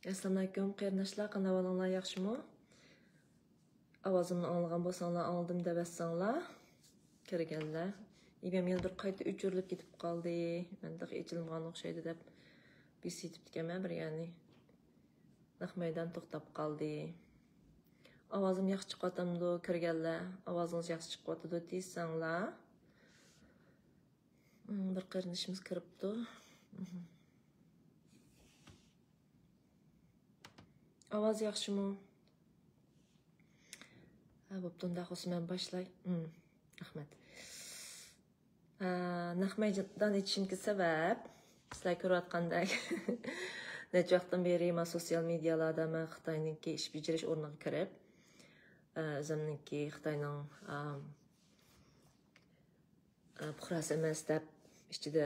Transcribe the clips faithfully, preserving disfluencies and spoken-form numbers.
ئەسسالامۇئەلەيكۇم قېرىنداشلار، قانداق ئەھۋالىڭلار، ياخشىمۇ؟ ئاۋازىمنى ئاڭلىغان بولساڭلار، ئاڭلىدىم دەۋەتسەڭلار. كىرگەنلەر. ئىبەم يەنە بىر قايتا ئۆچۈرۈلۈپ كېتىپ قالدى. مەن تېخى ئېچىلمىغان ئوخشايدۇ دەپ بېسىۋېتىپتىكەنمەن بىر يەرنى. نەق مەيدان توختاپ قالدى. ئاۋازىم ياخشى چىقىۋاتامدۇ؟ كىرگەنلەر، ئاۋازىڭىز ياخشى چىقىۋاتىدۇ دېسەڭلار. مم، بىر قېرىندىشىمىز كىرىپتۇ. مم. ئاۋاز ياخشىمۇ؟ ھە، بوپتۇ، ئۇنداق بولسا مەن باشلاي. مم، رەھمەت. ئە، نەق مەيدان ئېچىشىمدىكى سەۋەب، سىلەر كۆرۈۋاتقاندەك، نەچچە ۋاقىتتىن بېرى مانا سوتسىيال مېدىيالاردا مەن خىتاينىڭكى ئىش بېجىرىش ئورنىغا كىرىپ، ئە، ئۆزۈمنىڭكى خىتاينىڭ، ئە، ئە، پۇقراسى ئەمەس دەپ، ئىچىدە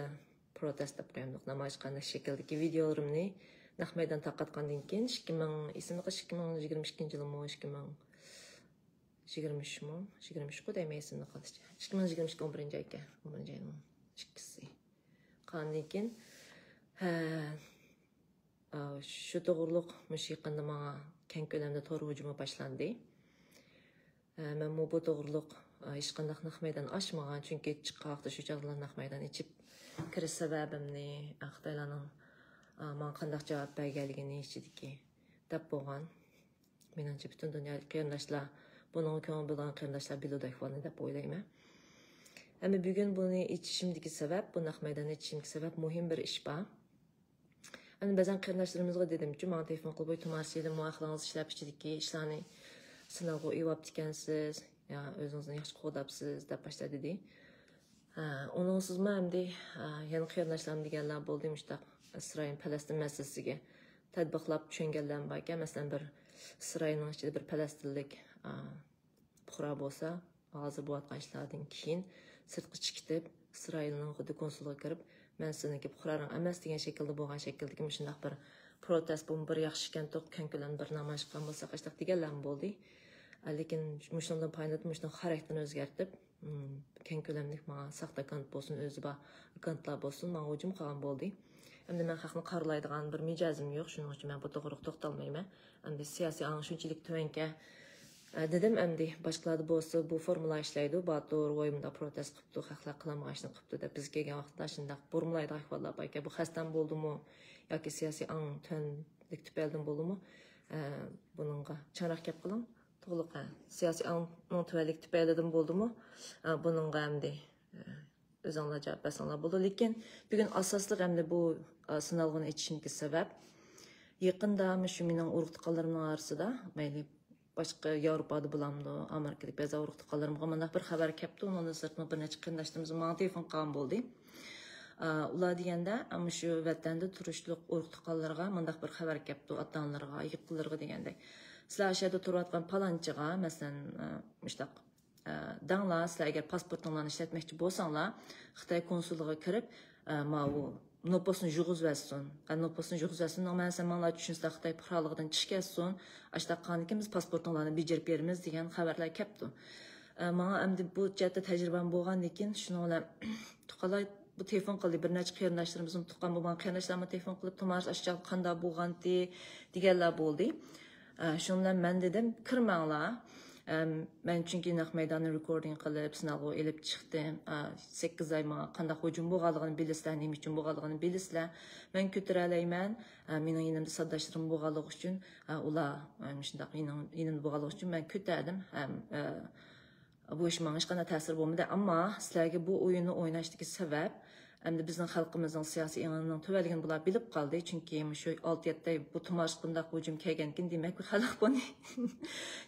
پروتېست دەپ قويامدۇق، نامايىش قانداق شەكىلدىكى ۋىدېئولىرىمنى نەق مەيدان تارقاتقاندىن كېيىن، ئىككى مىڭ، ئېسىمدە قېلىشى، ئىككى مىڭ يىگىرمە ئىككىنچى يىلىمۇ، ئىككى مىڭ يىگىرمە ئۈچمۇ؟ يىگىرمە ئۈچكۇ دەيمەن، ئېسىمدە قېلىشىچە. ئىككى مىڭ يىگىرمە ئىككى، ئون بىرىنچى ئايكەن. ئون بىرىنچى ئاينىڭ ئىككىسى. قاندىن كېيىن، ھە، ئا، شۇ توغرۇلۇق مۇشۇ يېقىندا ماڭا كەڭ كۆلەمدە تور ھۇجۇمى باشلاندى. ھە، مەنمۇ بۇ توغرۇلۇق، ئا، ھېچقانداق نەق مەيدان ئاچمىغان، چۈنكى چىققان ۋاقىتتا شۇ چاغدىلا نەق مەيدان ئېچىپ كىرىش سەۋەبىمنى، ئا، خىتايلارنىڭ، ئا، ماڭا قانداق جاۋاب بەرگەنلىكىنى ئىچىدىكى دەپ بولغان. مېنىڭچە، پۈتۈن دۇنيادىكى قېرىنداشلار، بۇنىڭغا كۆڭۈل بۆلىدىغان قېرىنداشلار بىلىدۇ ئەھۋالنى دەپ ئويلايمەن. ئەمما بۈگۈن بۇنى ئېچىشىمدىكى سەۋەب، بۇ نەق مەيداننى ئېچىشىمدىكى سەۋەب، مۇھىم بىر ئىش بار. ئەمدى بەزەن قېرىنداشلىرىمىزغا دېدىمچۇ، ماڭا تېلېفون قىلىپ، «ۋوي، تۇمار سىلىمۇ ئەقلىڭىز ئىشلەپ، ئىچىدىكى ئىشلارنى سىناۋغا ئېلىۋاپتىكەن سىز، يا ئۆزىڭىزنى ياخشى قوغداپسىز» دەپ باشتا دېدى. ھە، ئۇنىڭسىزمۇ ئەمدى، ھە، يەنە قېرىنداشلارمۇ دېگەنلەر بولدى، مۇشتاق ئىسرائىل پەلەستىن مەسىلىسىگە تەتبىقلاپ چۈشەنگەنلەرمۇ باركەن. مەسىلەن، بىر ئىسرائىلنىڭ ئىچىدە بىر پەلەستىنلىك، ئا، پۇقرا بولسا، ھازىر بولۇۋاتقان ئىشلاردىن كېيىن سىرتقا چىقىپ، ئىسرائىلنىڭ خۇددى كونسۇلىغا كىرىپ، «مەن سىزنىڭكى پۇقرالىرىڭ ئەمەس» دېگەن شەكىلدە بولغان شەكىلدىكى مۇشۇنداق بىر پروتېست، بۇمۇ بىر ياخشى ئىكەنتۇق، كەڭ كۆلەمدە بىر نامايىش قىلغان بولساق، ئاشتاق دېگەنلەرمۇ بولدى. لېكىن مۇشۇنىڭدىن پايدىلىنىپ، مۇشۇنىڭ خاراكتېرىنى ئۆزگەرتىپ، مم، كەڭ كۆلەملىك ماڭا ساختا ئاككاونت بولسۇن، ئۆزى بار ئاككاونتلار بولسۇن، ماڭا ھۇجۇم قىلغان بولدى. ئەمدى مەن خەقنى قارىلايدىغان بىر مىجەزىم يوق، شۇنىڭ ئۈچۈن مەن بۇ توغرىلىق توختالمايمەن. ئەمدى سىياسىي ئاڭ شۇنچىلىك تۆۋەنكەن، ئە، دېدىم، ئەمدى باشقىلاردا بولسا بۇ فورمۇلا ئىشلەيدۇ، باتۇر، ۋوي، مۇنداق پروتېست قىپتۇ، خەقلەر قىلالمىغان ئىشنى قىپتۇ دەپ، بىز كەلگەن ۋاقىتتا شۇنداق بۇرمىلايدىغان ئەھۋاللار باركەن. بۇ قەستەن بولدىمۇ ياكى سىياسىي ئاڭ تۆۋەنلىك تۈپەيلىدىن بولدىمۇ؟ ئە، بۇنىڭغا چىڭراق گەپ قىلىڭ. توغرۇلۇق، ھە. سىياسىي ئاڭنىڭ تۆۋەنلىك تۈپەيلىدىن بولدىمۇ؟ ئە، بۇنىڭغا ئەمدى، ئە، ئۆزۈڭلار جاۋاب بەرسەڭلار بولىدۇ. لېكىن بۈگۈن ئاساسلىق ئەمدى بۇ، ئا، سىنالغۇنى ئېچىشىمدىكى سەۋەب، يېقىندا مۇشۇ مېنىڭ ئۇرۇق-تۇغقانلىرىمنىڭ ئارىسىدا، مەيلى باشقا ياۋروپادا بولامدۇ، ئامېرىكىدىكى بەزى ئۇرۇق-تۇغقانلىرىمغا مۇنداق بىر خەۋەر كەپتۇ، ئۇنىڭدىن سىرتمۇ بىر نەچچە قېرىنداشلىرىمىز ماڭا تېلېفون قىلغان بولدى. ئا، ئۇلار دېگەندە، مۇشۇ ۋەتەندە تۇرۇشلۇق ئۇرۇق-تۇغقانلىرىغا مۇنداق بىر خەۋەر كەپتۇ، ئاتا-ئانىلىرىغا، يېقىنلىرىغا دېگەندەك. سىلەر ئاشۇ يەردە تۇرۇۋاتقان پالانچىغا، مەسىلەن، ئا، مۇشتاق، ئە، دەڭلار، سىلەر ئەگەر پاسپورتۇڭلارنى ئىشلەتمەكچى بولساڭلار، خىتاي كونسۇلىغا كىرىپ، ئە، ماۋۇ نوپۇسنى يۇغۇزۇۋەتسۇن. ئە، نوپۇسنى يۇغۇزۇۋەتسۇن. مانا سەن ماڭىلا چۈشۈنسە، خىتاي پۇقرالىقىدىن چىقىپ كەتسۇن. ئاشتاق قىلغاندىن كېيىن بىز پاسپورتۇڭلارنى بېجىرىپ بېرىمىز دېگەن خەۋەرلەر كەپتۇ. ئە، ماڭا ئەمدى بۇ جەھەتتە تەجرىبەم بولغاندىن كېيىن، شۇنىڭ بىلەن تۇغقانلار بۇ تېلېفون قىلدى. بىر نەچچە قېرىنداشلىرىمىزمۇ، تۇغقان بولمىغان قېرىنداشلارمۇ تېلېفون قىلىپ، تۇمار ئاشۇ چاغدا قانداق بولغانتى دېگەنلەر بولدى. ئە، شۇنىڭ بىلەن مەن دېدىم، كىرمەڭلار. ئەم، مەن چۈنكى نەق مەيداننى رېكوردىنگ قىلىپ، سىناغا ئېلىپ چىقتىم. ئا، سەككىز ئاي ماڭا قانداق ھۇجۇم بولغانلىقىنى بىلىسىلەر، نېمە ئۈچۈن بولغانلىقىنى بىلىسىلەر. مەن كۆتۈرەلەيمەن. ئا، مېنىڭ يېنىمدا ساپداشلىرىم بولغانلىقى ئۈچۈن، ئا، ئۇلار، ئا، مۇشۇنداق يېنىڭ-، يېنىمدا بولغانلىقى ئۈچۈن مەن كۆتەردىم. ھەم، ئا، بۇ ئىش ماڭا ھېچقانداق تەسىر بولمىدى. ئەمما سىلەرگە بۇ ئويۇننى ئويناشتىكى سەۋەب، ئەمدى بىزنىڭ خەلقىمىزنىڭ سىياسىي ئېڭىنىڭ تۆۋەنلىكىنى بۇلار بىلىپ قالدى. چۈنكى مۇشۇ ئالتە يەتتە ئاي بۇ تۇمارىشقا بۇنداق ھۇجۇم كەلگەنكىن، دېمەك، بۇ خەلق بۇنى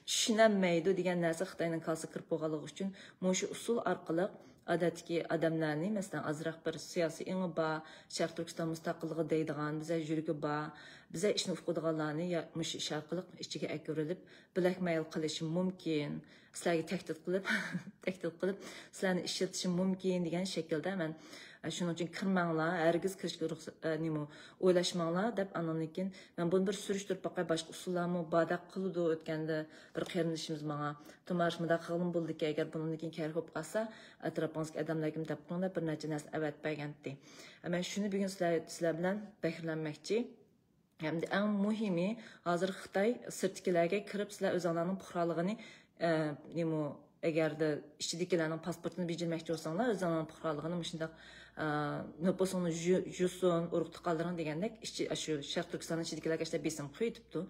چۈشىنەلمەيدۇ دېگەن نەرسە خىتاينىڭ كاللىسىغا كىرىپ بولغانلىقى ئۈچۈن، مۇشۇ ئۇسۇل ئارقىلىق ئادەتتىكى ئادەملەرنى، مەسىلەن، ئازراق بىر سىياسىي ئېڭى بار، شەرقىي تۈركىستان مۇستەقىللىقى دەيدىغان، بىزە يۈرىكى بار، بىزە ئىشنى ئۇقىدىغانلارنى يا-، مۇشۇ ئىش ئارقىلىق ئىچىگە ئەكىرىۋېلىپ، بلەكمېيل قىلىشى مۇمكىن، سىلەرگە تەھدىت قىلىپ، تەھدىت قىلىپ، سىلەرنى ئىشلىتىشى مۇمكىن دېگەن شەكىلدە مەن، ئە، شۇنىڭ ئۈچۈن كىرمەڭلار، ھەرگىز كىرىشكە رۇخسەت، ئە، نېمە، ئويلاشماڭلار دەپ، ئاندىن كېيىن مەن بۇنى بىر سۈرۈشتۈرۈپ باقاي، باشقا ئۇسۇللارمۇ باردەك قىلىدۇ. ئۆتكەندە بىر قېرىندىشىمىز ماڭا، تۇمارىش مۇنداق قىلغىلىمۇ بولىدىكەن، ئەگەر بۇنىڭدىن كېيىن كەرەك بولۇپ قالسا، ئەتراپىڭىزدىكى ئادەملەرگىمۇ دەپ قويۇڭ دەپ بىر نەچچە نەرسە ئەۋەتىپ بەرگەنتى. ئە، مەن شۇنى بۈگۈن سىلەر، سىلەر بىلەن بەھرىلەنمەكچى. ھەمدە ئەڭ مۇھىمى، ھازىر خىتاي سىرتتىكىلەرگە كىرىپ، سىلەر ئۆزۈڭلارنىڭ پۇقرالىقىنى، ئە، نېمە، ئەگەردە ئىچىدىكىلەرنىڭ پاسپورتىنى بېجىرمەكچى بولساڭلار، ئۆزۈڭلارنىڭ پۇقرالىقىنى مۇشۇنداق، ئە، نوپۇسۇڭنى يۇ-، يۇسۇن، ئۇرۇق تۇغقانلىرىڭ دېگەندەك، ئىچى، شۇ شەرقىي تۈركىستاننىڭ ئىچىدىكىلەرگە ئىشلەپ بېسىم قويۇۋېتىپتۇ.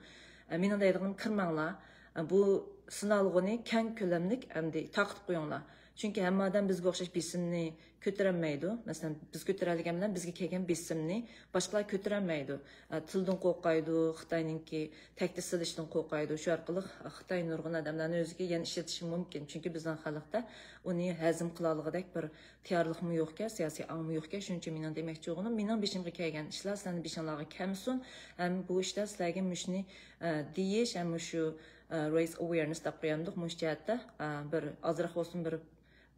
ئە، مېنىڭ دەيدىغىنىم، كىرمەڭلار. ئە، بۇ سىنالغۇنى كەڭ كۆلەملىك ئەمدى تارقىتىپ قويۇڭلار. چۈنكى ھەممە ئادەم بىزگە ئوخشاش بېسىمنى كۆتۈرەلمەيدۇ. مەسىلەن، بىز كۆتۈرەلىگەن بىلەن بىزگە كەلگەن بېسىمنى باشقىلار كۆتۈرەلمەيدۇ. ئە، تىلدىن قورقايدۇ، خىتاينىڭكى تەھدىت سېلىشتىن قورقايدۇ. شۇ ئارقىلىق خىتاي نۇرغۇن ئادەملەرنى ئۆزىگە يەنە ئىشلىتىشى مۇمكىن. چۈنكى بىزنىڭ خەلقتە ئۇنى ھەزىم قىلالىغۇدەك بىر تەييارلىقمۇ يوقكەن، سىياسىي ئاڭمۇ يوقكەن. شۇنىڭ ئۈچۈن مېنىڭ دېمەكچى بولغىنىم، مېنىڭ بېشىمغا كەلگەن ئىشلار سىلەرنىڭ بېشىڭلارغا كەلمىسۇن. ھەم بۇ ئىشتا سىلەرگە مۇشۇنى، ئە، دېيىش، ھەم مۇشۇ، ئە، raise awareness دەپ قويامدۇق، مۇشۇ جەھەتتە، ئە، بىر ئازراق بولسۇن بىر،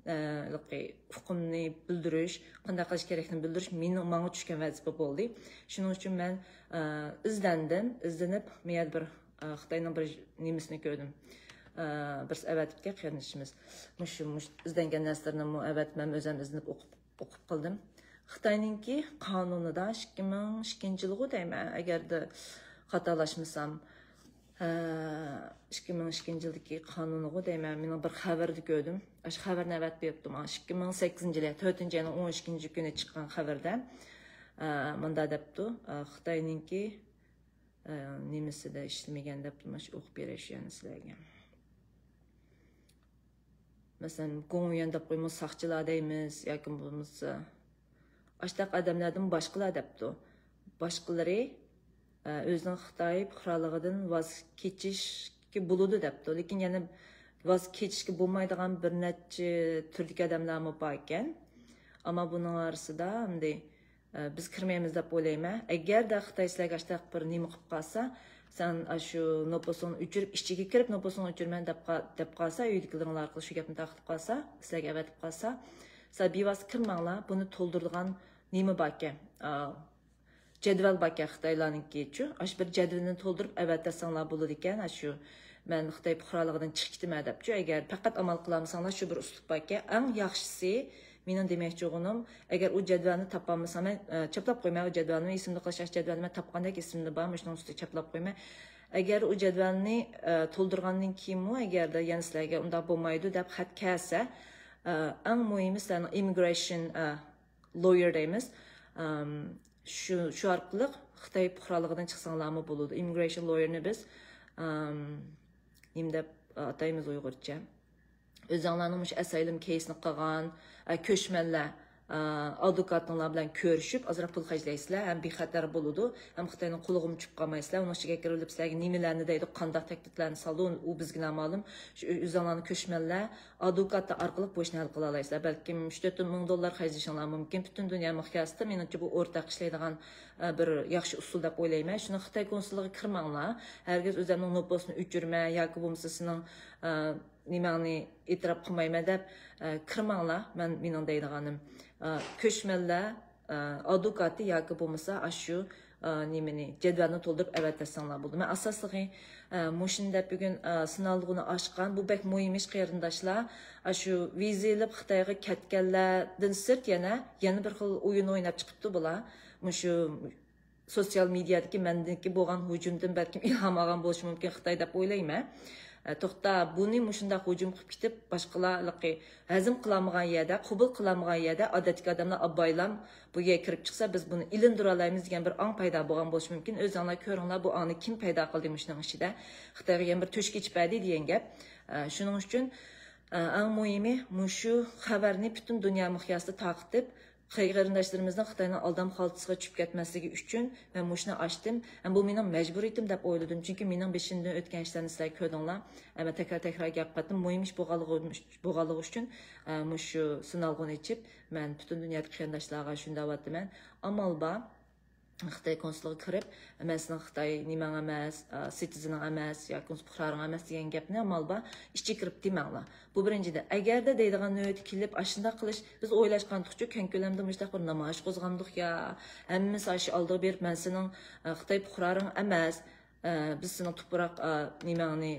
ئە، ھېلىقى ئۇقۇمنى بىلدۈرۈش، قانداق قىلىش كېرەكلىكىنى بىلدۈرۈش مېنىڭ، ماڭا چۈشكەن ۋەزىپە بولدى. شۇنىڭ ئۈچۈن مەن، ئە، ئىزدەندىم، ئىزدىنىپ، مۇ يەردە بىر، ئە، خىتاينىڭ بىر نېمىسىنى كۆردۈم. ئە، بىرسى ئەۋەتىپتىكەن قېرىندىشىمىز. مۇشۇ، مۇشۇ ئىزدەنگەن نەرسىلىرىنىمۇ ئەۋەتىپ، مەن ئۆزۈم ئىزدىنىپ ئوقۇپ، ئوقۇپ قىلدىم. خىتاينىڭكى قانۇنىدا ئىككى مىڭ ئىككىنچى يىلغۇ دەيمەن، ئەگەردە خاتالاشمىسام، ھە، ئىككى مىڭ ئىككىنچى يىلدىكى قانۇنىغۇ دەيمەن، مېنىڭ بىر خەۋەردە كۆردۈم. ئاشۇ خەۋەرنى ئەۋەتىپ بېرىپتۇ ماڭا. ئىككى مىڭ سەككىزىنچى يىلى، تۆتىنچى ئاينىڭ ئون ئىككىنچى كۈنى چىققان خەۋەردە، ئە، مۇندا دەپتۇ، ئە، خىتاينىڭكى، ئە، نېمىسىدە ئىشلىمىگەن دەپتۇ، مانا شۇ ئوقۇپ بېرەي شۇ يەرنى سىلەرگە. مەسىلەن، گوڭيۈەن دەپ قويىمىز، ساقچىلار دەيمىز ياكى بولمىسا ئاشتاق ئادەملەردىن باشقىلار دەپتۇ. باشقىلىرى، ئە، ئۆزىنىڭ خىتاي پۇقرالىقىدىن ۋاز كېچىشكە بولىدۇ دەپتۇ. لېكىن يەنە ۋاز كېچىشكە بولمايدىغان بىر نەچچە تۈردىكى ئادەملەرمۇ بار ئىكەن. ئەمما بۇنىڭ ئارىسىدا ئەمدى، ئە، بىز كىرمەيمىز دەپ ئويلايمەن. ئەگەردە خىتاي سىلەرگە ئاشتاق بىر نېمە قىلىپ قالسا، سەن ئاشۇ نوپۇسۇڭنى ئۆچۈرۈپ، ئىچىگە كىرىپ نوپۇسۇڭنى ئۆچۈرىمەن دەپ قا-، دەپ قالسا، ئۆيدىكىلىرىڭلار ئارقىلىق شۇ گەپنى تارقىتىپ قالسا، سىلەرگە ئەۋەتىپ قالسا، سىلەر بىۋاسىتە كىرمەڭلار، بۇنى تولدۇرىدىغان نېمە باركەن؟ ئا، جەدۋەل باركەن خىتايلارنىڭكىچۇ. ئاشۇ بىر جەدۋىلنى تولدۇرۇپ ئەۋەتەلسەڭلار بولىدىكەن. ئاشۇ مەن خىتاي پۇقرالىقىدىن چىقىپ كېتىمەن دەپچۇ. ئەگەر پەقەت ئامال قىلالمىساڭلار، شۇ بىر ئۇسلۇب باركەن. ئەڭ ياخشىسى، مېنىڭ دېمەكچى بولغىنىم، ئەگەر ئۇ جەدۋەلنى تاپالمىسام، مەن، ئە، چاپلاپ قويماي ئۇ جەدۋەلنى، ئېسىمدە قېلىش، ئاشۇ جەدۋەلنى مەن تاپقاندەك ئېسىمدە بار، مۇشۇنىڭ ئۈستىگە چاپلاپ قويماي. ئەگەر ئۇ جەدۋەلنى، ئە، تولدۇرغاندىن كېيىنمۇ، ئەگەردە يەنە سىلەرگە ئۇنداق بولمايدۇ دەپ خەت كەلسە، ئە، ئەڭ مۇھىمى سىلەرنىڭ ئىممىگرېيشن، ئە، لويېر دەيمىز. ئەم، شۇ، شۇ ئارقىلىق خىتاي پۇقرالىقىدىن چىقساڭلارمۇ بولىدۇ. ئىممىگرېيشن لويېرنى بىز، ئەم، نېمە دەپ ئاتايمىز ئۇيغۇرچە؟ ئۆزۈڭلارنىڭ مۇشۇ ئەسايلىم كېيسنى قىلغان، ئە، كۆچمەنلەر، ئە، ئادۋوكاتىڭلار بىلەن كۆرۈشۈپ، ئازراق پۇل خەجلەيسىلەر، ھەم بىخەتەر بولىدۇ، ھەم خىتاينىڭ قولىغىمۇ چۈشۈپ قالمايسىلەر. ئۇنىڭ ئىچىگە كىرىۋېلىپ سىلەرگە نېمىلەرنى دەيدۇ، قانداق تەكلىپلەرنى سالىدۇ، ئۇ بىزگىلا مەلۇم. شۇ ئۆزۈڭلارنىڭ كۆچمەنلەر ئادۋوكاتى ئارقىلىق بۇ ئىشنى ھەل قىلالايسىلەر. بەلكىم ئۈچ تۆت مىڭ دوللار خەجلىشىڭلار مۇمكىن. پۈتۈن دۇنيا مىقياسىدا، مېنىڭچە، بۇ ئورتاق ئىشلەيدىغان، ئە، بىر ياخشى ئۇسۇل دەپ ئويلايمەن. شۇنىڭ خىتاي كونسۇللۇقىغا كىرمەڭلار. ھەرگىز ئۆزۈمنىڭ نوپۇسىنى ئۆچۈرمە ياكى بولمىسا سېنىڭ، ئە، نېمەڭنى ئېتىراپ قىلمايمەن دەپ، ئە، كىرمەڭلار. مەن، مېنىڭ دەيدىغىنىم، ئە، كۆچمەنلەر، ئە، ئادۋوكاتى ياكى بولمىسا ئاشۇ، ئە، نېمىنى، جەدۋەلنى تولدۇرۇپ ئەۋەتەتسەڭلار بولىدۇ. مەن ئاساسلىقى، ئە، مۇشۇنى دەپ بۈگۈن، ئە، سىنالغۇنى ئاچقان. بۇ بەك مۇھىم ئىش، قېرىنداشلار. ئاشۇ ۋىزا ئېلىپ خىتايغا كەتكەنلەردىن سىرت يەنە، يەنە بىر خىل ئويۇن ئويناپ چىقىپتۇ بۇلار. مۇشۇ سوتسىيال مېدىيادىكى مەندىكى بولغان ھۇجۇمدىن بەلكىم ئىلھام ئالغان بولۇشى مۇمكىن خىتاي دەپ ئويلايمەن. ئە، توختا، بۇنى مۇشۇنداق ھۇجۇم قىلىپ كېتىپ، باشقىلار ھېلىقى ھەزىم قىلالمىغان يەردە، قوبۇل قىلالمىغان يەردە ئادەتتىكى ئادەملەر ئابايلام بۇ يەرگە كىرىپ چىقسا، بىز بۇنى ئېلىندۇرالايمىز دېگەن بىر ئاڭ پەيدا بولغان بولۇشى مۇمكىن. ئۆزۈڭلار كۆرۈڭلار، بۇ ئاڭنى كىم پەيدا قىلدى مۇشۇنىڭ ئىچىدە؟ خىتايغا يەنە بىر تۆشۈك ئېچىپ بەردى دېگەن گەپ. ئە، شۇنىڭ ئۈچۈن، ئە، ئەڭ مۇھىمى مۇشۇ خەۋەرنى پۈتۈن دۇنيا مىقياسىدا تارقىتىپ، قېرىنداشلىرىمىزنىڭ خىتاينىڭ ئالدام خالتىسىغا چۈشۈپ كەتمەسلىكى ئۈچۈن مەن مۇشۇنى ئاچتىم. ھەم بۇ مېنىڭ مەجبۇرىيىتىم دەپ ئويلىدىم. چۈنكى مېنىڭ بېشىمدىن ئۆتكەن ئىشلارنى سىلەر كۆردۈڭلار. ھەم مەن تەكرار، تەكرار گەپ قىلىپ، مۇھىم ئىش بولغانلىقى، بولغانلىقى ئۈچۈن، ئە، مۇشۇ سىنالغۇنى ئېچىپ، مەن پۈتۈن دۇنيادىكى قېرىنداشلارغا شۇنى دەۋاتىمەن. ئامال بار، خىتاي كونسۇلىغا كىرىپ، مەن سېنىڭ خىتاي نېمەڭ ئەمەس، ئە، سىتىزېنىڭ ئەمەس ياكى پۇقراڭ ئەمەس دېگەن گەپنى ئامال بار ئىچىگە كىرىپ دېمەڭلار. بۇ بىرىنچىدىن. ئەگەردە دەيدىغان نۆۋىتى كېلىپ، ئاشۇنداق قىلىش، بىز ئويلاشقانتۇقچۇ، كەڭ كۆلەمدە مۇشۇنداق بىر نامايىش قوزغامدۇق يا، ھەممىسى ئاشۇ ئالدىغا بېرىپ، مەن سېنىڭ، ئە، خىتاي پۇقراڭ ئەمەس، ئە، بىز سېنىڭ تۇپراق، ئە، نېمەڭنى،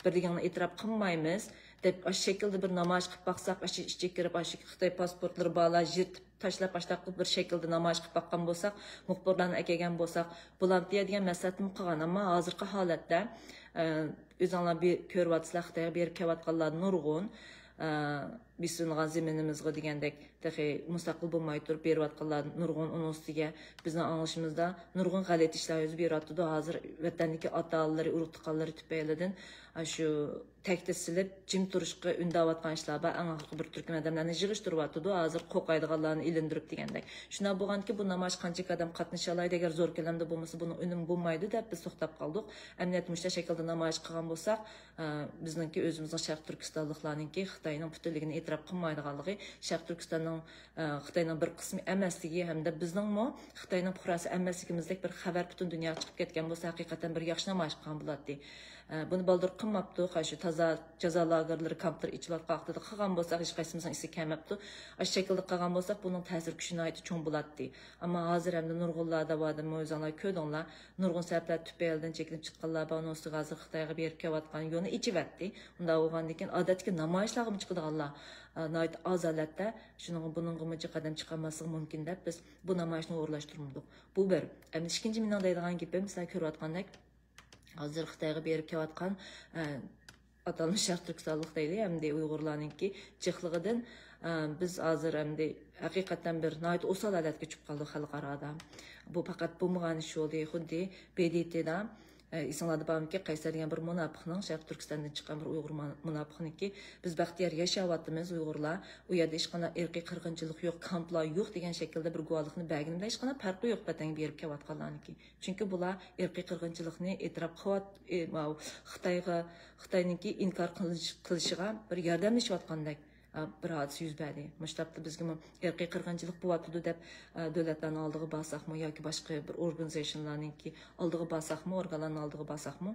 بىردىگىڭنى ئېتىراپ قىلمايمىز دەپ، ئاشۇ شەكىلدە بىر نامايىش قىلىپ باقساق، ئاشۇ ئىچىگە كىرىپ، ئاشۇ خىتاي پاسپورتلىرى بارلار يىرتىپ تاشلاپ، ئاشۇنداق قىلىپ بىر شەكىلدە نامايىش قىلىپ باققان بولساق، مۇخبىرلارنى ئەكەلگەن بولساق، بولامتى دېگەن مەسلىھەتمۇ قىلغان. ئەمما ھازىرقى ھالەتتە، ئە، ئۆزۈڭلار بى-، كۆرۈۋاتىسىلەر، خىتايغا بېرىپ كېلىۋاتقانلار نۇرغۇن، ئە، بېسىلىنغان زېمىنىمىزغا دېگەندەك تېخى مۇستەقىل بولماي تۇرۇپ بېرىۋاتقانلار نۇرغۇن. ئۇنىڭ ئۈستىگە بىزنىڭ ئاڭلىشىمىزدا نۇرغۇن غەلىتە ئىشلار يۈز بېرىۋاتىدۇ. ھازىر ۋەتەندىكى ئاتا-ئانىلىرى، ئۇرۇق-تۇغقانلىرى تۈپەيلىدىن ئاشۇ تەكتە سېلىپ، جىم تۇرۇشقا ئۈندەۋاتقان ئىشلار بار. ئەڭ ئاخىرقى بىر تۈركۈم ئادەملەرنى يىغىشتۇرۇۋاتىدۇ. ھازىر قورقايدىغانلارنى ئېلىندۇرۇپ دېگەندەك. شۇنداق بولغاندىكىن، بۇ نامايىشقا قانچىلىك ئادەم قاتنىشالايدۇ، ئەگەر زور كۆلەمدە بولمىسا، بۇنىڭ ئۈنۈمى بولمايدۇ دەپ بىز توختاپ قالدۇق. ئەمەلىيەتتە مۇشۇنداق شەكىلدە نامايىش قىلغان بولساق، ئە، بىزنىڭكى ئۆزىمىزنىڭ شەرقىي تۈركىستانلىقلارنىڭكى خىتاينىڭ پۈتۈنلۈكىنى ئېتىراپ قىلمايدىغانلىقى، شەرقىي تۈركىستاننىڭ، ئە، خىتاينىڭ بىر قىسمى ئەمەسلىكى ھەمدە بىزنىڭمۇ خىتاينىڭ پۇقراسى ئەمەسلىكىمىزدەك بىر خەۋەر پۈتۈن دۇنياغا چىقىپ كەتكەن بولسا، ھەقىقەتەن بىر ياخشى نامايىش قىلغان بولاتتى. ئە، بۇنى بالدۇر قىلماپتۇ. قايسى تازا جازا لاگېرلىرى، كامپلىرى ئېچىلىۋاتقان ۋاقتىدا قىلغان بولساق، ھېچقايسىمىزنىڭ ئېسىگە كەلمەپتۇ. ئاشۇ شەكىلدە قىلغان بولساق، بۇنىڭ تەسىر كۈچى ناھايىتى چوڭ بولاتتى. ئەمما ھازىر ھەمدە نۇرغۇنلار داۋادىمۇ ئۆزۈڭلار كۆردۈڭلار، نۇرغۇن سەۋەبلەر تۈپەيلىدىن چېكىنىپ چىققانلار بار. ئۇنىڭ ئۈستىگە ھازىر خىتايغا بېرىپ كېلىۋاتقان يولنى ئېچىۋەتتى. ئۇنداق بولغاندىن كېيىن ئادەتتىكى نامايىشلارغىمۇ چىقىدىغانلار، ئە، ناھايىتى ئاز ھالەتتە، شۇنىڭغا بۇنىڭغىمۇ جىق ئادەم چىقالماسلىقى مۇمكىن دەپ بىز بۇ نامايىشنى ئورۇنلاشتۇرمىدۇق. بۇ بىر. ئەمدى ئىككىنچى مېنىڭ دەيدىغان گېپىم، سىلەر كۆرۈۋاتقاندەك، ھازىر خىتايغا بېرىپ كېلىۋاتقان، ئە، ئاتالمىش شەرق تۈركىستانلىق دەيلى، ئەمدى ئۇيغۇرلارنىڭكى جىقلىقىدىن، ئە، بىز ھازىر ئەمدى ھەقىقەتەن بىر ناھايىتى ئوسال ھالەتكە چۈشۈپ قالدۇق خەلقئارادا. بۇ پەقەت بۇ بولغان ئىش بولدى، خۇددى ب د ت دا، ئە، ئېسىڭلاردا بارمىكىن، قەيسەر دېگەن بىر مۇناپىقنىڭ، شەرقىي تۈركىستاندىن چىققان بىر ئۇيغۇر مۇنا-، مۇناپىقنىڭكى، بىز بەختىيار ياشاۋاتىمىز ئۇيغۇرلار، ئۇ يەردە ھېچقانداق ئىرقىي قىرغىنچىلىق يوق، كامپلار يوق دېگەن شەكىلدە بىر گۇۋاھلىقنى بەرگىنى بىلەن ھېچقانداق پەرقى يوق ۋەتەنگە بېرىپ كېلىۋاتقانلارنىڭكى. چۈنكى بۇلار ئىرقىي قىرغىنچىلىقنى ئېتىراپ قىلىۋات-، ئى، ماۋۇ خىتايغا، خىتاينىڭكى ئىنكار قىلىش-، قىلىشىغا بىر ياردەملىشىۋاتقاندەك، ئا، بىر ھادىسە يۈز بەردى. مۇشۇ تاپتا بىزگىمۇ ئىرقىي قىرغىنچىلىق بولۇۋاتىدۇ دەپ، ئا، دۆلەتلەرنىڭ ئالدىغا بارساقمۇ ياكى باشقا بىر ئورگانىزېيشنلارنىڭكى ئالدىغا بارساقمۇ، ئورگانلارنىڭ ئالدىغا بارساقمۇ،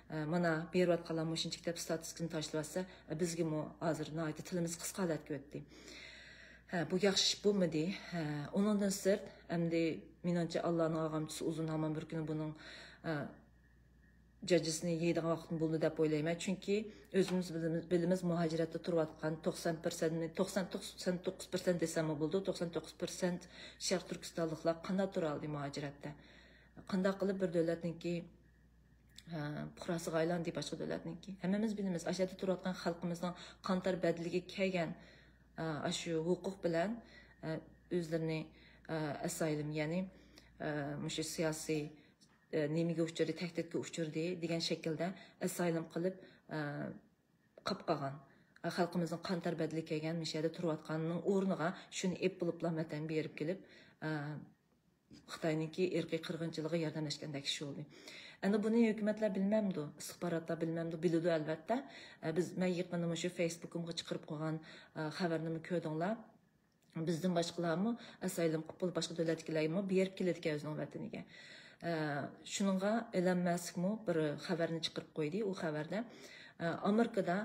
ئا، مانا بېرىۋاتقانلار مۇشۇنچىلىك دەپ ستاتىستىكىنى تاشلىۋەتسە، ئا، بىزگىمۇ ھازىر ناھايىتى تىلىمىز قىسقا ھالەتكە ئۆتتى. ھە، بۇ ياخشى ئىش بولمىدى. ھە، ئۇنىڭدىن سىرت، ئەمدى مېنىڭچە، ئاللانىڭ ئاغامچىسى ئۇزۇن، ھامان بىر كۈنى بۇنىڭ، ئە، جاجىسىنى يەيدىغان ۋاقتىمۇ بولدى دەپ ئويلايمەن. چۈنكى ئۆزىمىز بىلىمىز، بىلىمىز مۇھاجىرەتتە تۇرۇۋاتقان توقسان پىرسەنت، توقسان توقسان توققۇز پىرسەنت دېسەممۇ بولىدۇ، توقسان توققۇز پىرسەنت شەرق تۈركىستانلىقلار قانداق تۇرالىدى مۇھاجىرەتتە؟ قانداق قىلىپ بىر دۆلەتنىڭكى، ئە، پۇقراسىغا ئايلاندى باشقا دۆلەتنىڭكى؟ ھەممىمىز بىلىمىز، ئاشۇ يەردە تۇرۇۋاتقان خەلقىمىزنىڭ قانتەر بەدىلىگە كەلگەن، ئە، ئاشۇ ھوقۇق بىلەن، ئە، ئۆزلىرىنى، ئە، ئەسايلىم، يەنى، ئە، مۇشۇ سىياسىي، ئە، نېمىگە ئۇچرىدى، تەھدىتكە ئۇچرىدى دېگەن شەكىلدە ئەسايلىم قىلىپ، ئە، قاپ قالغان. ئە، خەلقىمىزنىڭ قانتەر بەدىلى كەلگەن مۇشۇ يەردە تۇرۇۋاتقاننىڭ ئورنىغا شۇنى ئېپ بولۇپلا ۋەتەنگە بېرىپ كېلىپ، ئە، خىتاينىڭكى ئىرقىي قىرغىنچىلىقىغا ياردەملەشكەندەك ئىش بولدى. ئەمدى بۇنى ھۆكۈمەتلەر بىلمەمدۇ؟ ئىستىخباراتلار بىلمەمدۇ؟ بىلىدۇ، ئەلۋەتتە. ئە، بىز، مەن يېقىندا مۇشۇ فېيسبۇكۇمغا چىقىرىپ قويغان، ئە، خەۋەرنىمۇ كۆردۈڭلار. بىزدىن باشقىلارمۇ ئەسايلىم قىلىپ، باشقا دۆلەتتىكىلەرمۇ بېرىپ كېلىدىكەن ئۆزىنىڭ ۋەتىنىگە. ئە، شۇنىڭغا ئېلان مەسكمۇ بىر خەۋەرنى چىقىرىپ قويدى. ئۇ خەۋەردە، ئە، ئامېرىكىدا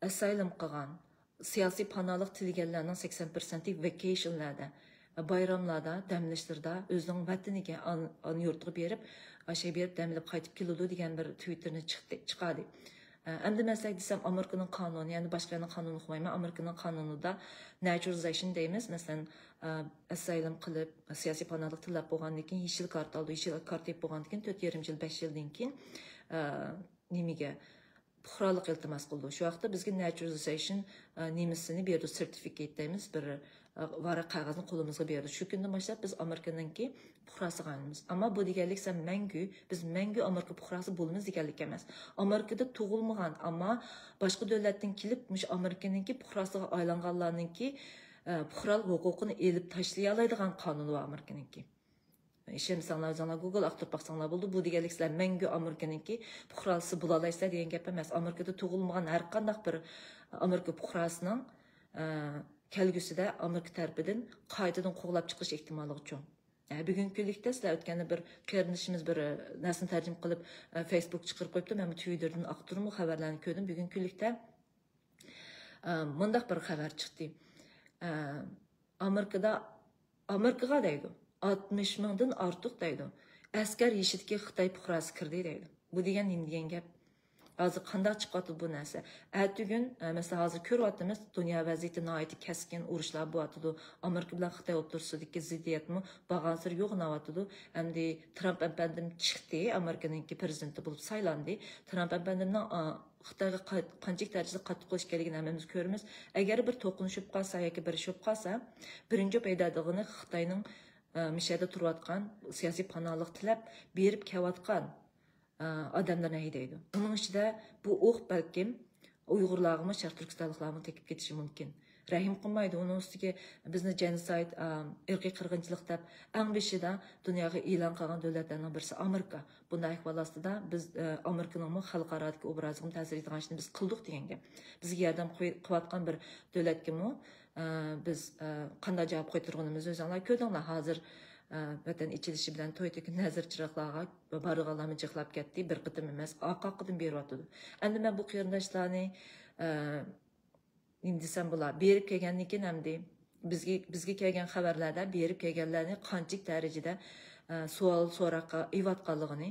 ئەسايلىم قىلغان، سىياسىي پاناھلىق تىلىگەنلەرنىڭ سەكسەن پىرسەنتى ۋېكەيشنلاردا، بايراملاردا، دەم ئېلىشلىرىدا ئۆزىنىڭ ۋەتىنىگە، ئان-، ئانا يۇرتىغا بېرىپ، ئاشۇ بېرىپ دەم ئېلىپ قايتىپ كېلىدۇ دېگەن بىر تۋىتتېرنى چىقتى، چىقاردى. ئەمدى مەن سىلەرگە دېسەم، ئامېرىكىنىڭ قانۇنى، يەنى باشقا يەرنىڭ قانۇنىنى ئوقۇمايمەن. ئامېرىكىنىڭ قانۇنىدا ناتشورالىزېيشن دەيمىز. مەسىلەن، ئە، ئەسايلىم قىلىپ، سىياسىي پاناھلىق تىلەپ بولغاندىن كېيىن، يېشىل كارتا ئالىدۇ. يېشىل كارتا ئېلىپ بولغاندىن كېيىن، تۆت يېرىم يىل، بەش يىلدىن كېيىن، ئە، نېمىگە؟ پۇقرالىق ئىلتىماس قىلىدۇ. شۇ ۋاقىتتا بىزگە ناتشورالىزېيشن، ئە، نېمىسىنى بېرىدۇ، سېرتىفىكېت دەيمىز، بىر، ئە، ۋاراق قەغەزنى قولىمىزغا بېرىدۇ. شۇ كۈندىن باشلاپ بىز ئامېرىكىنىڭكى پۇقراسىغا ئايلىنىمىز. ئەمما بۇ دېگەنلىك سەن مەڭگۈ، بىز مەڭگۈ ئامېرىكا پۇقراسى بولىمىز دېگەنلىك ئەمەس. ئامېرىكىدا تۇغۇلمىغان، ئەمما باشقا دۆلەتتىن كېلىپ، مۇشۇ ئامېرىكىنىڭكى پۇقراسىغا ئايلانغانلارنىڭكى، ئە، پۇقرالىق ھوقۇقىنى ئېلىپ تاشلىيالايدىغان قانۇنى بار ئامېرىكىنىڭكى. ئىشەنمىسەڭلار، ئۆزۈڭلار گۇگل ئاختۇرۇپ باقساڭلار بولىدۇ. بۇ دېگەنلىك سىلەر مەڭگۈ ئامېرىكىنىڭكى پۇقراسى بولالايسىلەر دېگەن گەپ ئەمەس. ئامېرىكىدا تۇغۇلمىغان ھەر قانداق بىر ئامېرىكا پۇقراسىنىڭ، ئە، كەلگۈسىدە ئامېرىكا تەرىپىدىن قايتىدىن قوغلاپ چىقىش ئېھتىماللىقى چوڭ. ئە، بۈگۈنكى كۈنلۈكتە سىلەر ئۆتكەندە بىر قېرىندىشىمىز بىر، ئە، نەرسىنى تەرجىمە قىلىپ، ئە، فېيسبۇك چىقىرىپ قويۇپتۇ. مەنمۇ تۋىتتېردىن ئاقتۇرۇپ خەۋەرلەرنى كۆردۈم. بۈگۈنكى كۈنلۈكتە، ئە، مۇنداق بىر خەۋەر چىقتى. ئە، ئامېرىكىدا، ئامېرىكىغا دەيدۇ، ئاتمىش مىڭدىن ئارتۇق دەيدۇ، ئەسكەر يېشىدىكى خىتاي پۇقراسى كىردى دەيدۇ. بۇ دېگەن نېمە دېگەن گەپ؟ ھازىر قانداق چىقىۋاتىدۇ بۇ نەرسە؟ ئەتىگۈن، ئە، مەسىلەن، ھازىر كۆرۈۋاتىمىز، دۇنيا ۋەزىيىتى ناھايىتى كەسكىن، ئۇرۇشلار بولۇۋاتىدۇ. ئامېرىكا بىلەن خىتاي ئوتتۇرىسىدىكى زىددىيەتمۇ بارغانسېرى يوغىنىۋاتىدۇ. ئەمدى ترامپ ئەپەندىم چىقتى، ئامېرىكىنىڭكى پرېزىدېنتى بولۇپ سايلاندى. ترامپ ئەپەندىمنىڭ، ئا، خىتايغا قا-، قانچىلىك دەرىجىدە قاتتىق قوش ئىكەنلىكىنى ھەممىمىز كۆرىمىز. ئەگەر بىر توقۇنۇشۇپ قالسا ياكى بىر ئىش بولۇپ قالسا، بىرىنچى بولۇپ ھەيدەيدىغىنى خىتاينىڭ، ئە، مۇشۇ يەردە تۇرۇۋاتقان سىياسىي پاناھلىق تىلەپ بېرىپ كېلىۋاتقان، ئە، ئادەملەرنى ھەيدەيدۇ. بۇنىڭ ئىچىدە بۇ ئوق بەلكىم ئۇيغۇرلارغىمۇ، شەرقىي تۈركىستانلىقلارغىمۇ تېگىپ كېتىشى مۇمكىن. رەھىم قىلمايدۇ. ئۇنىڭ ئۈستىگە بىزنى جېنوسايد، ئە، ئىرقىي قىرغىنچىلىق دەپ ئەڭ بېشىدا دۇنياغا ئېلان قىلغان دۆلەتلەرنىڭ بىرسى ئامېرىكا. بۇنداق ئەھۋال ئاستىدا بىز، ئە، ئامېرىكىنىڭمۇ خەلقئارادىكى ئوبرازىغىمۇ تەسىر يېتىدىغان ئىشنى بىز قىلدۇق دېگەن گەپ. بىزگە ياردەم قوي-، قىلىۋاتقان بىر دۆلەتكىمۇ، ئە، بىز، ئە، قانداق جاۋاب قايتۇرغىنىمىزنى ئۆزۈڭلار كۆردۈڭلار. ھازىر، ئە، ۋەتەن ئېچىلىشى بىلەن توي تۆكۈن نەزىرچىراغلارغا بارىدىغانلارمۇ جىقلاپ كەتتى. بىر قېتىم ئەمەس، ئارقا قېتىم بېرىۋاتىدۇ. ئەمدى مەن بۇ قېرىنداشلارنى، ئە، نېمە دېسەم بولا، بېرىپ كەلگەندىن كېيىن ئەمدى بىزگە، بىزگە كەلگەن خەۋەرلەردە بېرىپ كەلگەنلەرنى قانچىلىك دەرىجىدە، ئە، سوئال سوراققا ئېلىۋاتقانلىقىنى،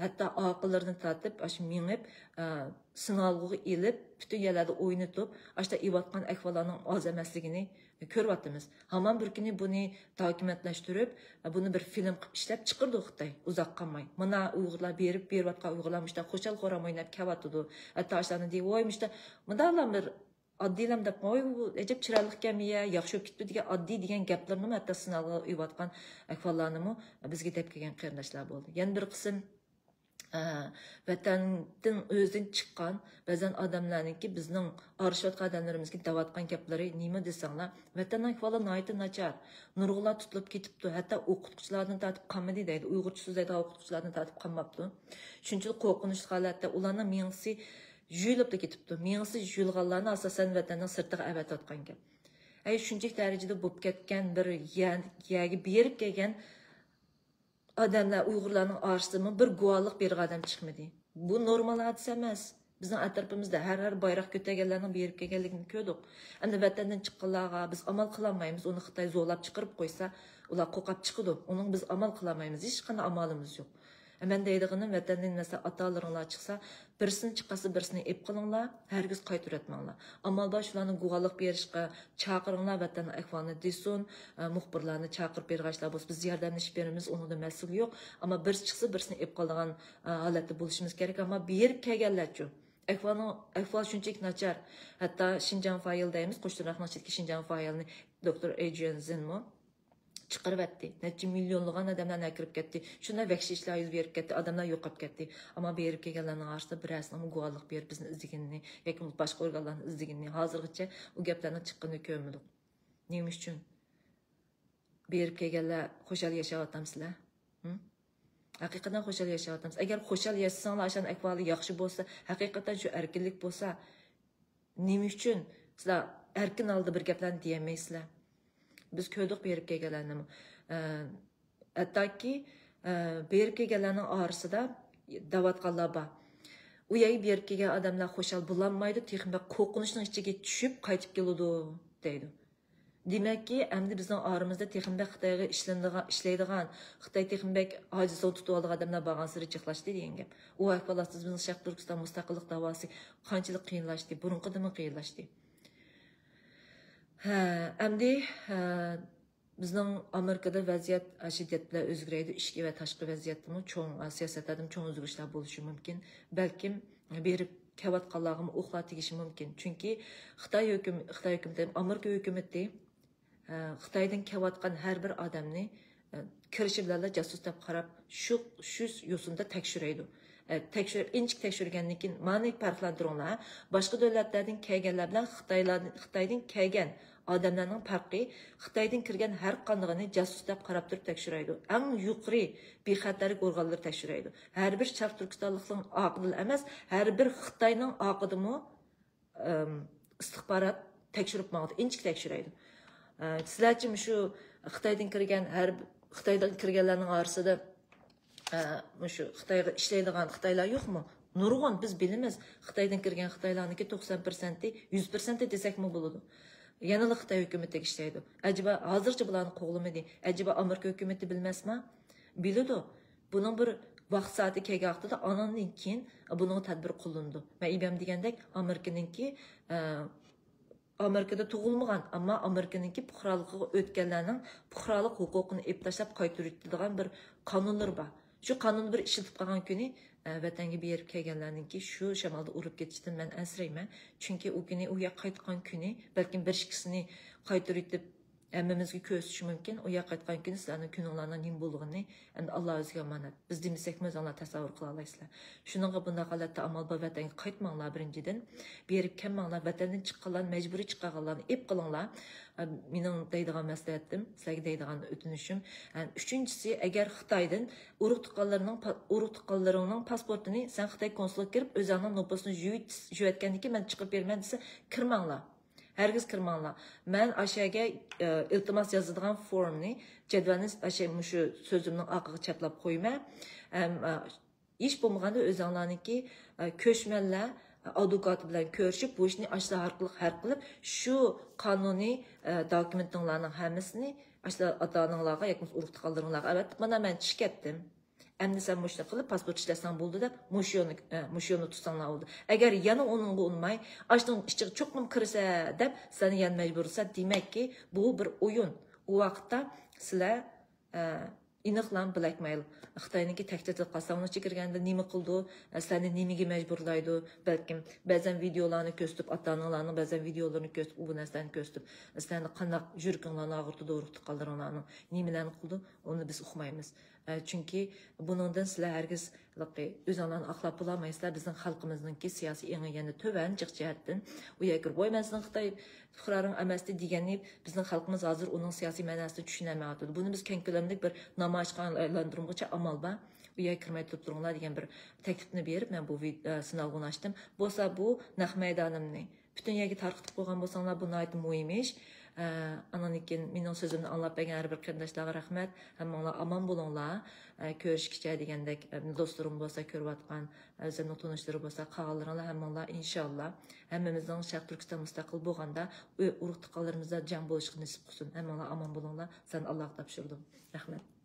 ھەتتا ئارقىلىرىنى تارتىپ، ئاشۇ مېڭىپ، ئە، سىنالغۇغا ئېلىپ، پۈتۈن يەرلەردە ئوينىتىپ، ئاشۇنداق ئېلىۋاتقان ئەھۋاللارنىڭ ئاز ئەمەسلىكىنى كۆرۈۋاتىمىز. ھامان بىر كۈنى بۇنى دوكۇمېنتلاشتۇرۇپ، بۇنى بىر فىلىم قىلىپ ئىشلەپ چىقىرىدۇ خىتاي، ئۇزاق قالماي. مانا ئۇيغۇرلار بېرىپ، بېرىۋاتقان ئۇيغۇرلار مۇشۇنداق خۇشال-خۇرام ئويناپ كېلىۋاتىدۇ. ھەتتا ئاشۇلارنى دېيىپ، ۋاي، مۇشۇنداق، مۇنداقلام بىر ئاددىيلام دەپ، ۋاي، بۇ ئەجەب چىرايلىق ئىكەن يا، ياخشى بولۇپ كېتىپتۇ دېگەن ئاددىي دېگەن گەپلىرىنىمۇ، ھەتتا سىنالغا ئېلىۋاتقان ئەھۋاللارنىمۇ بىزگە دەپ كەلگەن قېرىنداشلار بولدى. يەنە بىر قىسىم، ئە، ۋەتەندىن، ئۆزىدىن چىققان بەزەن ئادەملەرنىڭكى، بىزنىڭ ئارىلىشىۋاتقان ئادەملىرىمىزگە دەۋاتقان گەپلىرى نېمە دېسەڭلار، ۋەتەننىڭ ئەھۋالى ناھايىتى ناچار. نۇرغۇنلار تۇتۇلۇپ كېتىپتۇ. ھەتتا ئوقۇتقۇچىلاردىن تارتىپ قالمىدى دەيدۇ. ئۇيغۇرچە سۆزلەيدىغان ئوقۇتقۇچىلاردىن تارتىپ قالماپتۇ. شۇنچىلىك قورقۇنچلۇق ھالەتتە ئۇلارنىڭ مېڭىسى يۇيۇلۇپلا كېتىپتۇ. مېڭىسى يۇيۇلغانلارنى ئاساسەن ۋەتەننىڭ سىرتىغا ئەۋەتىۋاتقان گەپ. ئەي، شۇنچىلىك دەرىجىدە بولۇپ كەتكەن بىر يەر، يەرگە بېرىپ كەلگەن ئادەملەر، ئۇيغۇرلارنىڭ ئارىسىدىمۇ بىر گۇۋاھلىق بېرىدىغان ئادەم چىقمىدى. بۇ نورمال ھادىسە ئەمەس. بىزنىڭ ئەتراپىمىزدا ھەر، ھەر بايراق كۆتەرگەنلەرنىڭ بېرىپ كەلگەنلىكىنى كۆردۇق. ئەمدى ۋەتەندىن چىققانلارغا بىز ئامال قىلالمايمىز. ئۇنى خىتاي زورلاپ چىقىرىپ قويسا، ئۇلار قورقاپ چىقىدۇ. ئۇنىڭغا بىز ئامال قىلالمايمىز. ھېچقانداق ئامالىمىز يوق. مەن دەيدىغىنىم، ۋەتەندىن، مەسىلەن، ئاتا-ئانىلىرىڭلار چىقسا، بىرسىنى چىقارسا، بىرسىنى ئېلىپ قېلىڭلار، ھەرگىز قايتۇرۇۋەتمەڭلار. ئامال بار، شۇلارنى گۇۋاھلىق بېرىشقا چاقىرىڭلار، ۋەتەننىڭ ئەھۋالىنى دېسۇن، ئە، مۇخبىرلارنى چاقىرىپ بېرىغاچلار بولسا، بىز ياردەملىشىپ بېرىمىز، ئۇنىڭدا مەسىلە يوق. ئەمما بىرسى چىقسا، بىرسىنى ئېلىپ قالىدىغان، ئە، ھالەتتە بولۇشىمىز كېرەك. ئەمما بېرىپ كەلگەنلەرچۇ؟ ئەھۋالنىڭ، ئەھۋال شۇنچىلىك ناچار. ھەتتا شىنجاڭ فايىل دەيمىز، قوش تىرناقنىڭ ئىچىدىكى شىنجاڭ فايىلنى دوكتور ئېدرىيان زىنمۇ چىقىرىۋەتتى. نەچچە مىليونلىغان ئادەملەرنى ئەكىرىپ كەتتى. شۇنداق ۋەھشىي ئىشلار يۈز بېرىپ كەتتى. ئادەملەر يوقاپ كەتتى. ئەمما بېرىپ كەلگەنلەرنىڭ ئارىسىدا بىرەرسىنىڭمۇ گۇۋاھلىق بېرىپ بىزنى ئىزدىگىنىنى ياكى بولمىسا باشقا ئورگانلارنى ئىزدىگىنىنى ھازىرغىچە ئۇ گەپلەرنىڭ چىققىنىنى كۆرمىدۇق. نېمە ئۈچۈن؟ بېرىپ كەلگەنلەر خۇشال ياشاۋاتامسىلەر؟ ھە؟ ھەقىقەتەن خۇشال ياشاۋاتامسىلەر؟ ئەگەر خۇشال ياشىساڭلار، ئاشۇنىڭ ئەھۋالى ياخشى بولسا، ھەقىقەتەن شۇ ئەركىنلىك بولسا، نېمە ئۈچۈن سىلەر ئەركىن ھالدا بىر گەپلەرنى دېيەلمەيسىلەر؟ بىز كۆردۇق بېرىپ كەلگەنلەرنىمۇ. ئە، ھەتتاكى، ئە، بېرىپ كەلگەنلەرنىڭ ئارىسىدا دەۋاتقانلار بار. ئۇ يەرگە بېرىپ كەلگەن ئادەملەر خۇشال بولالمايدۇ، تېخىمۇ بەك قورقۇنچنىڭ ئىچىگە چۈشۈپ قايتىپ كېلىدۇ، دەيدۇ. دېمەككى، ئەمدى بىزنىڭ ئارىمىزدا تېخىمۇ بەك خىتايغا ئىشلىنىدىغان، ئىشلەيدىغان، خىتاي تېخىمۇ بەك ھاجىزغا تۇتۇۋالىدىغان ئادەملەر بارغانسېرى جىقلاشتى دېگەن گەپ. ئۇ ئەھۋال ئاستىدا بىزنىڭ شەرقىي تۈركىستان مۇستەقىللىق داۋاسى قانچىلىك قىيىنلاشتى، بۇرۇنقىدىنمۇ قىيىنلاشتى. ھە، ئەمدى، ھە، بىزنىڭ ئامېرىكىدا ۋەزىيەت شىددەت بىلەن ئۆزگىرەيدۇ. ئىچكى ۋە تاشقى ۋەزىيەتتىمۇ چوڭ، سىياسەتلەردىمۇ چوڭ ئۆزگىرىشلەر بولۇشى مۇمكىن. بەلكىم بېرىپ كېلىۋاتقانلارغىمۇ ئوقلار تېگىشى مۇمكىن. چۈنكى خىتاي ھۆكۈم-، خىتاي ھۆكۈمىتى، ئامېرىكا ھۆكۈمىتى، ئە، خىتايدىن كېلىۋاتقان ھەر بىر ئادەمنى، ئە، كىرىشى بىلەنلا جاسۇس دەپ قاراپ، شۇ، شۇ يوسۇندا تەكشۈرەيدۇ. ئە، تەكشۈرۈپ، ئىنچىكە تەكشۈرگەندىن كېيىن، مانى پەرقلەندۈرۈڭلار. باشقا دۆلەتلەردىن كەلگەنلەر بىلەن خىتايلار، خىتايدىن كەلگەن ئادەملەرنىڭ پەرقى، خىتايدىن كىرگەن ھەر قاندىقىنى جاسۇس دەپ قاراپ تۇرۇپ تەكشۈرەيدۇ. ئەڭ يۇقىرى بىخەتەرلىك ئورگانلىرى تەكشۈرەيدۇ. ھەر بىر شەرق تۈركىستانلىقنىڭ ئاقىدىلا ئەمەس، ھەر بىر خىتاينىڭ ئاقىدىمۇ، ئىم، ئىستىخبارات تەكشۈرۈپ ماڭىدۇ، ئىنچىكە تەكشۈرەيدۇ. ئە، سىلەرچە مۇشۇ خىتايدىن كىرگەن ھەر، خىتايدىن كىرگەنلەرنىڭ ئارىسىدا، ئە، مۇشۇ خىتايغا ئىشلەيدىغان خىتايلار يوقمۇ؟ نۇرغۇن، بىز بىلىمىز. خىتايدىن كىرگەن خىتايلارنىڭكى توقسان پىرسەنتى، يۈز پىرسەنتى دېسەكمۇ بولىدۇ. يەنىلا خىتاي ھۆكۈمىتىگە ئىشلەيدۇ. ئەجەبا، ھازىرچە بۇلارنى قوغلىمىدى. ئەجەبا، ئامېرىكا ھۆكۈمىتى بىلمەسما؟ بىلىدۇ. بۇنىڭ بىر ۋاقىت سائىتى كەلگەن ۋاقتىدا ئاناندىن كېيىن بۇنىڭغا تەدبىر قوللىنىدۇ. مەن ئىبەم دېگەندەك ئامېرىكىنىڭكى، ئە، ئامېرىكىدا تۇغۇلمىغان، ئەمما ئامېرىكىنىڭكى پۇقرالىقىغا ئۆتكەنلەرنىڭ پۇقرالىق ھوقۇقىنى ئېلىپ تاشلاپ قايتۇرۇۋېتىدىغان بىر قانۇنلىرى بار. شۇ قانۇننى بىر ئىشلىتىپ قالغان كۈنى، ئە، ۋەتەنگە بېرىپ كەلگەنلەرنىڭكى شۇ شامالدا ئۇرۇلۇپ كېتىشىدىن مەن ئەنسىرەيمەن. چۈنكى ئۇ كۈنى، ئۇ ياققا قايتقان كۈنى، بەلكىم بىر ئىككىسىنى قايتۇرۇۋېتىپ، ھەممىمىزگە كۆرسىتىشى مۇمكىن. ئۇ ياققا قايتقان كۈنى سىلەرنىڭ كۈنۈڭلارنىڭ نېمە بولىدىغىنى ئەمدى ئاللا ئۆزىگە ئامانەت. بىز دېمىسەكمۇ ئۆزۈڭلار تەسەۋۋۇر قىلالايسىلەر. شۇنىڭغا بۇنداق ھالەتتە ئامال بار ۋەتەنگە قايتماڭلار بىرىنچىدىن. بېرىپ كەلمەڭلار، ۋەتەندىن چىققانلارنى، مەجبۇرىي چىقارغانلارنى ئېپ قىلىڭلار. ئە، مېنىڭ دەيدىغان مەسلىھەتىم، سىلەرگە دەيدىغان ئۆتۈنۈشۈم. ئە، ئۈچىنچىسى، ئەگەر خىتايدىن ئۇرۇق تۇغقانلىرىنىڭ پا-، ئۇرۇق تۇغقانلىرىڭنىڭ پاسپورتىنى سەن خىتاي كونسۇلىغا كىرىپ ئۆزۈڭنىڭ نوپۇسىنى يۇيۇۋېت-، يۇيۇۋەتكەندىن كېيىن مەن چىقىپ بېرىمەن دېسە، كىرمەڭلار. ھەرگىز كىرمەڭلار. مەن ئاشەگە، ئە، ئىلتىماس يازىدىغان فورمنى، جەدۋەلنى ئاشە مۇشۇ سۆزۈمنىڭ ئارقىغا چاپلاپ قويىمەن. ئەم، ئە، ھېچ بولمىغاندا ئۆزۈڭلارنىڭكى، ئە، كۆچمەنلەر ئادۋوكاتى بىلەن كۆرۈشۈپ، بۇ ئىشنى ئاشۇلار ئارقىلىق ھەل قىلىپ، شۇ قانۇنىي، ئە، دوكۇمېنتىڭلارنىڭ ھەممىسىنى ئاشۇلار ئاتا-ئاناڭلارغا ياكى بولمىسا ئۇرۇق-تۇغقانلىرىڭلارغا ئەۋەتىپ، مانا مەن چىقىپ كەتتىم. ئەمدى سەن مۇشۇنى قىلىپ، پاسپورت ئىشلەتسەڭ بولدى دەپ، مۇشۇ يولنى، ئە، مۇشۇ يولنى تۇتساڭلار بولدى. ئەگەر يەنە ئۇنىڭغا ئۇنىماي، ئاشۇنىڭ ئىچىگە چوقۇم كىرىسە دەپ، سەننى يەنە مەجبۇرلىسا، دېمەككى، بۇ بىر ئويۇن. ئۇ ۋاقىتتا سىلەر، ئە، ئېنىقلا بلەكمېيل، خىتاينىڭكى تەھدىتىگە قالسا، ئۇنىڭ ئىچىگە كىرگەندە نېمە قىلىدۇ، سىلەرنى نېمىگە مەجبۇرلايدۇ، بەلكىم بەزەن ۋىدىيولارنى كۆرسىتىپ، ئاتا-ئانىڭلارنىڭ بەزەن ۋىدىيولىرىنى كۆرسىتىپ، ئۇ بۇ نەرسىلەرنى كۆرسىتىپ، سىلەرنى قانداق يۈرىكىڭلارنى ئاغرىتىدۇ، ئۇرۇق-تۇغقانلىرىڭلارنىڭ نېمىلەرنى قىلىدۇ، ئۇنى بىز ئۇقمايمىز. ئە، چۈنكى بۇنىڭدىن سىلەر ھەرگىز ئۆزۈڭلارنى ئاقلاپ بولالمايسىلەر. بىزنىڭ خەلقىمىزنىڭكى سىياسىي ئېڭى يەنە تۆۋەن جىق جەھەتتىن. ئۇ يەرگە كىرىپ، ۋاي، مەن سېنىڭ خىتاي پۇقرالىرىڭ ئەمەستى دېگەننى بىزنىڭ خەلقىمىز ھازىر ئۇنىڭ سىياسىي مەناسىنى چۈشىنەلمەيۋاتىدۇ. بۇنى بىز كەڭ كۆلەملىك بىر نامايىشقا ئايلاندۇرمىغۇچە ئامال بار. ئۇ يەرگە كىرمەي تۇرۇپ تۇرۇڭلار دېگەن بىر تەكلىپنى بېرىپ، مەن بۇ ۋىد-، ئە، سىنالغۇنى ئاچتىم. بولسا بۇ نەق مەيدانىمنى پۈتۈن يەرگە تارقىتىپ قويغان بولساڭلار، بۇ ناھايىتى مۇھىم ئىش. ئە، ئاندىن كېيىن مېنىڭ سۆزۈمنى ئاڭلاپ بەرگەن ھەر بىر قېرىنداشلارغا رەھمەت. ھەممىڭلار ئامان بولۇڭلار. ئە، كۆرۈشكىچە دېگەندەك، ئە، دوستلىرىم بولسا كۆرۈۋاتقان، ئە، ئۆزۈمنىڭ تونۇشلىرى بولسا، قالغانلىرىڭلار ھەممىڭلار ئىنشاللا ھەممىمىزنىڭ شەرقىي تۈركىستان مۇستەقىل بولغاندا ئۇ-، ئۇرۇق تۇغقانلىرىمىزدا جەڭ بولۇشقا نېسىپ قىلسۇن. ھەممىڭلار ئامان بولۇڭلار. سەن ئاللاغا تاپشۇردۇم. رەھمەت.